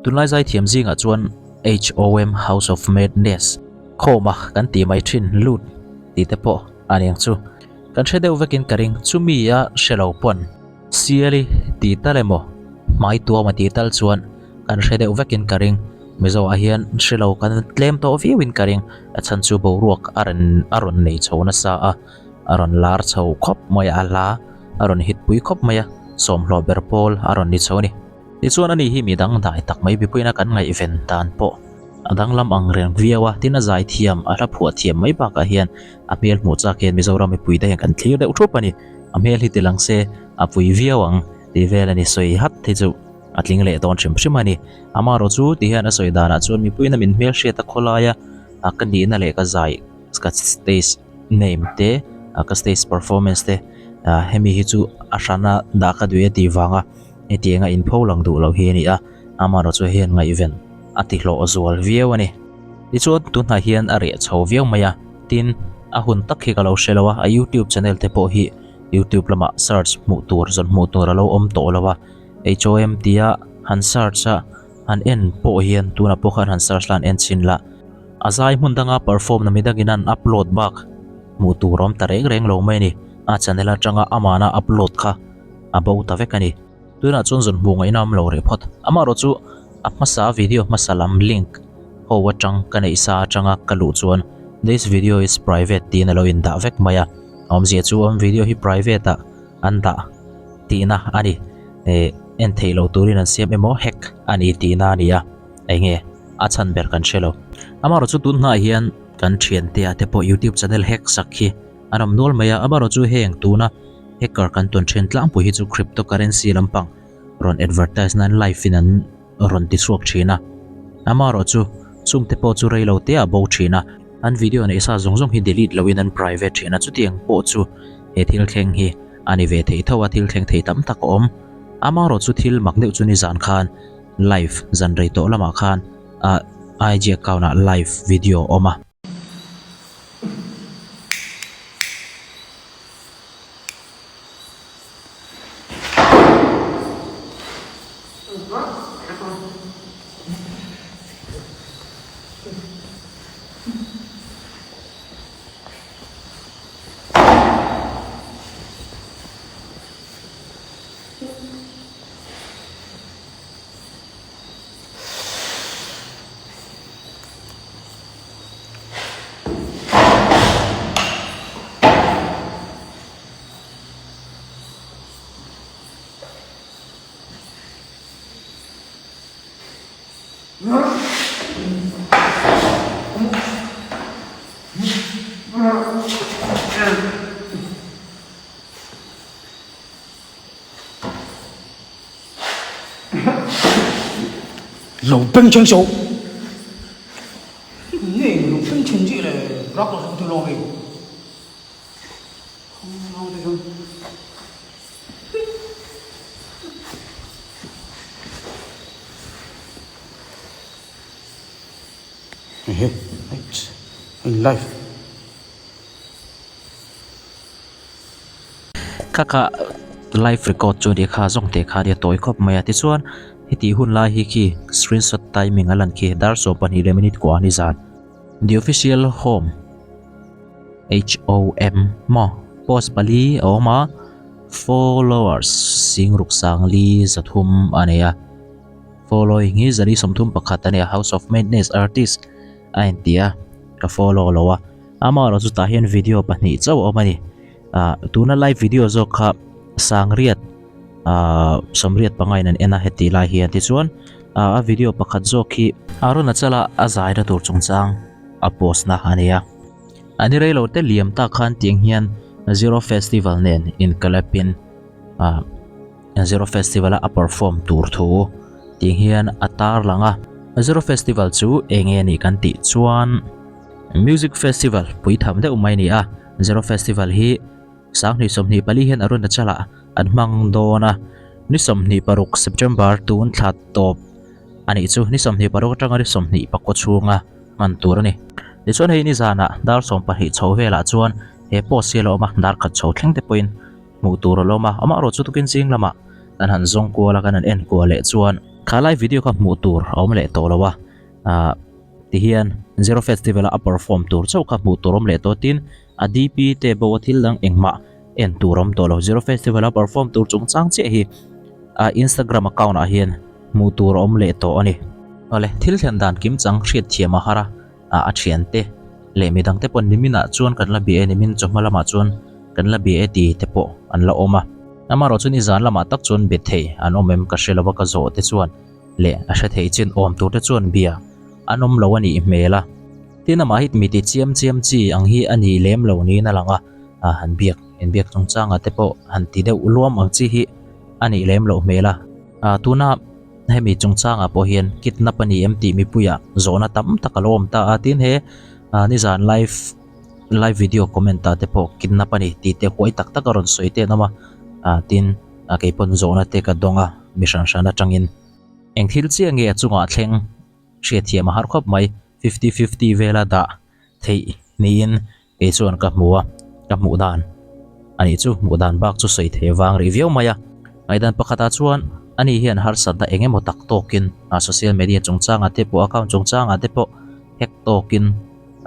Tunlai zaithiam zingah chuan HOM House of Madness khawma kan tih mai thin lut tih te pawh a ni ang chu. Kan hre deuh vekin ka ring chumi a hre lo pawn Siali tih tal emaw hmai tuama tih tal chuan kan hre deuh vekin ka ring. Mizo ah hian hre lo kan tlem tawh viauin ka ring. A chhan chu boruak a rawn a rawn nei chho nasa a, a rawn lar chho khawp mai a, a hla a rawn hit pui khawp mai a, sawmhlawh ber pawl a rawn ni chho a ni. Tichuan ani hi mi dangdai tak mai mipuiin a kan ngaihven dan pawh a danglam ang reng viau a, tin a zai thiam, a hla phuah thiam mai bakah hian a hmel hmuh chak hian Mizoram mipui te hian kan thlir deuh thup a ni. A hmel hi ti lang se a pui viau ang tih vel a ni sawi hat hi chu a tling leh dawn hrim hrim a ni. Amaherawh chu ti hian a sawi danah chuan mipuiin a min hmel hriat a khawlaia a ka nihna leh ka zai ka stage name te ka stage performance te hemi hi chu a hrana dah ka duh e tih vanga Hetianga inpho lang duh lo hi a ni a, amaherawhchu hian ngaihven a ti hlawh zual viau a ni. Tichuan tunah hian a reh chho viau mai a, tin a hun tak hi ka lo hre lo a, a youtube channel te pawh hi youtube lamah search hmuh tur zawn hmuh tur a lo awm tawh lo a, HOM tia han search a han en pawh hian tunah pawh khan han search la han en chhin la, a zai hmun danga perform na midangin an upload bak hmuh tur a awm ta reng reng lo mai a ni, a channel atanga amahna upload kha. a bo ta vek a ni. Tunah chuan zawn hmuh ngaihna awm lo rih phawt. Amaherawh chu a hmasa video hmasa lam link ho atang ka neih sa atanga ka luh chuan this video is private tiin a lo indah vek mai a. A awmzia chu awm video hi private ah an dah tihna a ni. Eh en theih loh turin an siam emaw hack a ni tihna a ni a. Enge a chhan ber kan hre lo. Amaherawh chu tun hnaah hian kan thiante ah te pawh youtube channel hack sak hi an awm nual mai a. Amaherawh chu heng tuna Hacker kan tawn then tlangpui hi chu crypto currency lampang rawn advertise nan live in an rawn ti chhuak thin a, amaherawh chu chungte pawh chu rei lo te ah bo thin a, an video neih sa zawng zawng hi delete loh in an private thin a, chutiang pawh chu he thil thleng hi a ni ve thei tho a, thil thleng thei tam tak a awm. Amaherawh chu thil mak deuh chu nizan khan live zan rei tawh lamah khan a IG account ah live video a awm a. Lo beng cheng so nge lo beng cheng chi le rak lo sang tu lo hei Ehe, in live. Kha kha live record chu nia kha zawng teh kha nia tawi khawp mai a tichuan heti hun lai hi khi screenshot timing a lan khi dar 12 leh minute kua ni zan the official home h o m maw post pali a awm a followers sing ruk sang li zathum a nei a following hi zali 31 a nei a house of madness artist a inti a ka follow lo a. Amaherawh chutah hian video pahnih chauh a awm a ni. Ah tuna live video zawk kha sangriat ah sawmriat pangain an en a heti lai hian tichuan ah a video pakhat zawk hi Arunachala a zaina tur chungchang a post na a ni a. A ni reilo te liam tak khan tiang hian Zero Festival nen in collab in ah Zero Festival a a perform tur thu tiang hian a tar lang a. Zero Festival chu eng nge nih kan tih chuan Music Festival pui tham deuh mai a ni a, Zero Festival hi 2024 hian Arunachal-ah an hmang dawn a, ni 26 September tun thla tawp a nih chu ni 26 atanga ni 24 chhunga hman tur a ni. Tichuan hei nizanah dar 12 chho velah chuan he post hi a lo awm a, dar khat chho thleng te pawhin hmuh tur a lo awm a, amaherawhchu tukin zing lamah kan han zawng kual a, kan han en kual leh chuan. Kha live video kha hmuh tur a awm leh tawh lo a, ah tihian Zero Festival a a perform tur chauh kha hmuh tur a awm leh tawh tin a DP te bo a thil dang engmah en tur a awm tawh lo. Zero Festival a perform tur chungchang chiah hi a Instagram account ah hian hmuh tur a awm leh tawh a ni. Awle, thil thlen dan kim chang hriat thiam a har a, ah a thiante leh midang te pawh nimin ah chuan kan la bia e nimin chawhma lamah chuan kan la bia e ti te pawh an la awm a. Amaherawh chu nizan lamah tak chuan be thei an awm em ka hre lo a ka zawh te chuan leh a hre thei chin awm tur te chuan bia an awm lo a nih hmel a. Tin amah hi mi ti chiam chiam chi ang hi a nih lem lo niin a lang a, ah han biak inbiak chungchangah te pawh han ti deuh luam ang chi hi a nih lem loh hmel a. Ah tuna hemi chungchangah pawh hian kidnap a ni em tih mipuiah zawhna tam tak a lo awm ta a, tin he ah nizan live live video comment ah te pawh kidnap a ni tih te huai tak tak a rawn sawi te an awm a, ah tin ah keipawn zawhna te ka dawng a mi hran hran atangin. Eng thil chiah nge a chungah thleng hriatthiam a har khawp mai fifty fifty vela dah theih niin kei chuan ka hmu a, ka hmuh dan a nih chu hmuh dan bak chu sawi thei vang rih viau mai a. Ngaihdan pakhatah chuan ani hian harsatna eng emaw tak tawkin ah social media chungchangah te pawh account chungchangah te pawh hack tawkin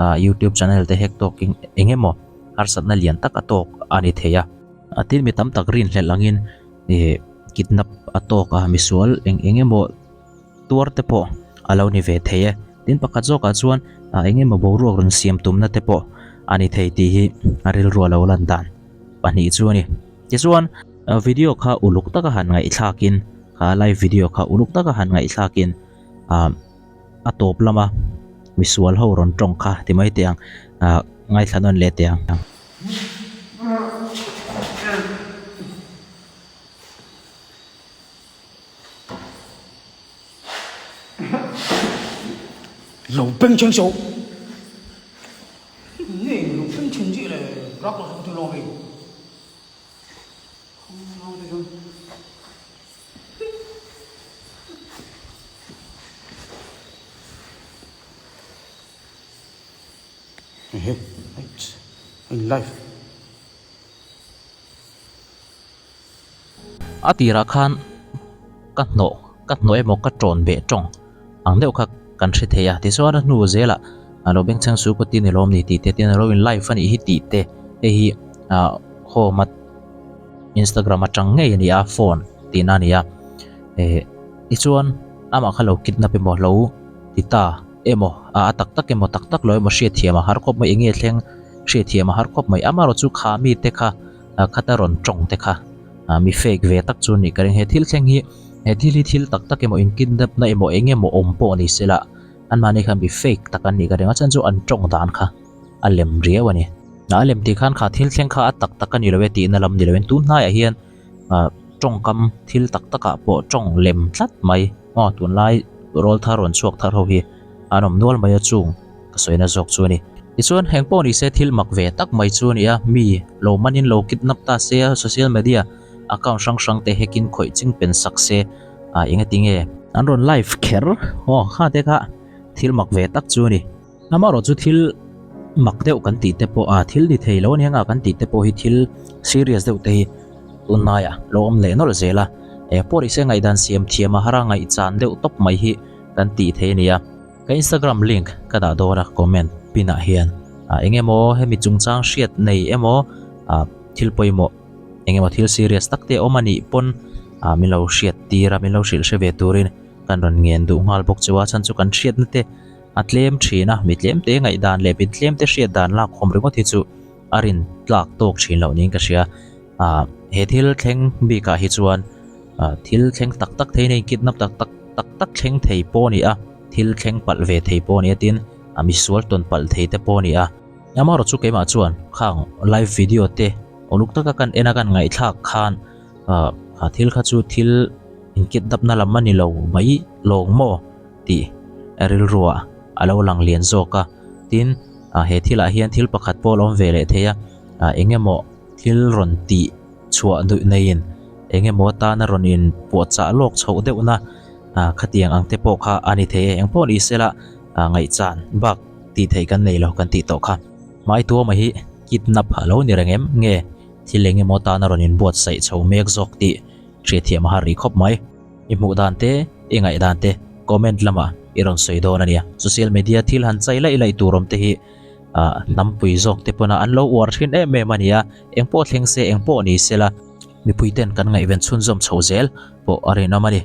ah youtube channel te hack tawkin eng emaw harsatna lian tak a tawk a ni thei a. Tin mi tam tak rinhlelh angin ih kidnap a tawk a misual eng eng emaw tuar te pawh a lo ni ve thei e. Tin pakhat zawkah chuan ah eng emaw boruak rawn siam tumna te pawh a ni thei tih hi a rilru a lo lan dan pahnih chu a ni. Tichuan video kha uluk taka han ngaihthlakin kha live video kha uluk taka han ngaihthlakin ah a tawp lama misual ho rawn tawng kha ti mai teh ang ah ngaithla nawn leh teh ang. Lo beng cheng so nge lo beng cheng chi le rak lo tu lo hei Ehe, in life. A tirah khan ka hnawh ka hnawh emaw ka tawn beh tawng ang deuh kha kan hre thei a tichuan a hnu zelah a lo bengchheng su pawh tin ilo awm ni tih te tin alo in live a nih hi tih te hei hi ah home a instagram atang ngei a ni a phone tihna a ni a eh tichuan amah kha lo kidnap emaw lo ti ta emaw a tak tak emaw tak tak lo emaw hriatthiam a har khawp mai eng nge thleng hriatthiam a har khawp mai amaherawhchu kha mite kha. Khata rawn tawng te kha mi fake ve tak chu nih ka ring. He thil thleng hi he thil hi thil tak tak emaw in kidnap na emaw eng emaw awm pawh ni se la anmahni khan mi fake tak an nih ka ring a chhan chu an tawng dan kha a lem riau a ni. A lem tih khan kha thil thleng kha a tak tak a ni lo e tihna lam ni loin tun hnaiah hian tawngkam thil tak takah pawh tawng lem tlat mai aw tunlai rawl thar rawn chhuak thar ho hi an awm nual mai a chung ka sawina zawk chu a ni. Tichuan heng pawh ni se thil mak ve tak mai chu a ni a, mi lo manin lo kidnap ta se a, social media account hrang hrang te hacking khawih ching pen sak se ah eng ati nge an rawn live kher aw kha te kha thil mak ve tak chu a ni. Amaherawh chu thil mak deuh kan tih te pawh ah thil ni thei lo a ni anga kan tih te pawh hi thil serious deuh te hi tunlaiah lo awm leh nawlh zel a, eng pawh ni se ngaihdan siam thiam a har a ngaihchan deuh tawp mai hi kan tih thei a ni a. Ka Instagram link ka dah dawn a comment pin ah hian ah eng emaw hemi chungchang hriat nei emaw ah thil pawimawh eng emaw thil serious tak te awm a nih pawn ah min lo hriat tir a min lo hrilh hre ve turin kan rawn ngen duh nghal bawk chu a chhan chu kan hriatna te a tlem thin a mi tlem te ngaihdan leh mi tlem te hriat dan lak khawm ringawt hi chu a rin tlak tawk thin loh niin ka hria ah he thil thleng bik ah hi chuan ah thil thleng tak tak thei nei kidnap tak tak tak tak thleng thei pawh a ni a thil thleng palh ve thei pawh a ni a tin a misual tawn palh thei te pawh a ni a amaherawh chu keimah chuan khang live video te uluk taka kan en a kan ngaihthlak khan ah kha thil kha chu thil in kidnap na lam a ni lo mai lawng maw tih rilruah a lo lang lian zawk a tin ah he thilah hian thil pakhat pawh a lo awm ve leh thei a ah eng emaw thil rawn tih chhuah duh neiin eng emaw atana rawn in puahchah lawk chhoh deuhna ah khatiang ang te pawh kha a ni thei e eng pawh ni sela ah ngaihchan bak tih theih kan nei lo kan tih tawh kha hmai tuama hi kidnap a lo ni reng em nge thil eng emaw atana rawn in buatsaih chho mek zawk tih hriatthiam a har rih khawp mai. I hmuh dan te. I ngaihdan te comment lamah i rawn sawi dawn a nia. Social media thil han chai laih laih tur awm te hi ah hnampui zawk te pawna an lo uar thin em em a nia. Engpawh thleng se engpawh ni sela mipui ten kan ngaihven chhunzawm chho zel pawh a rinawm a ni.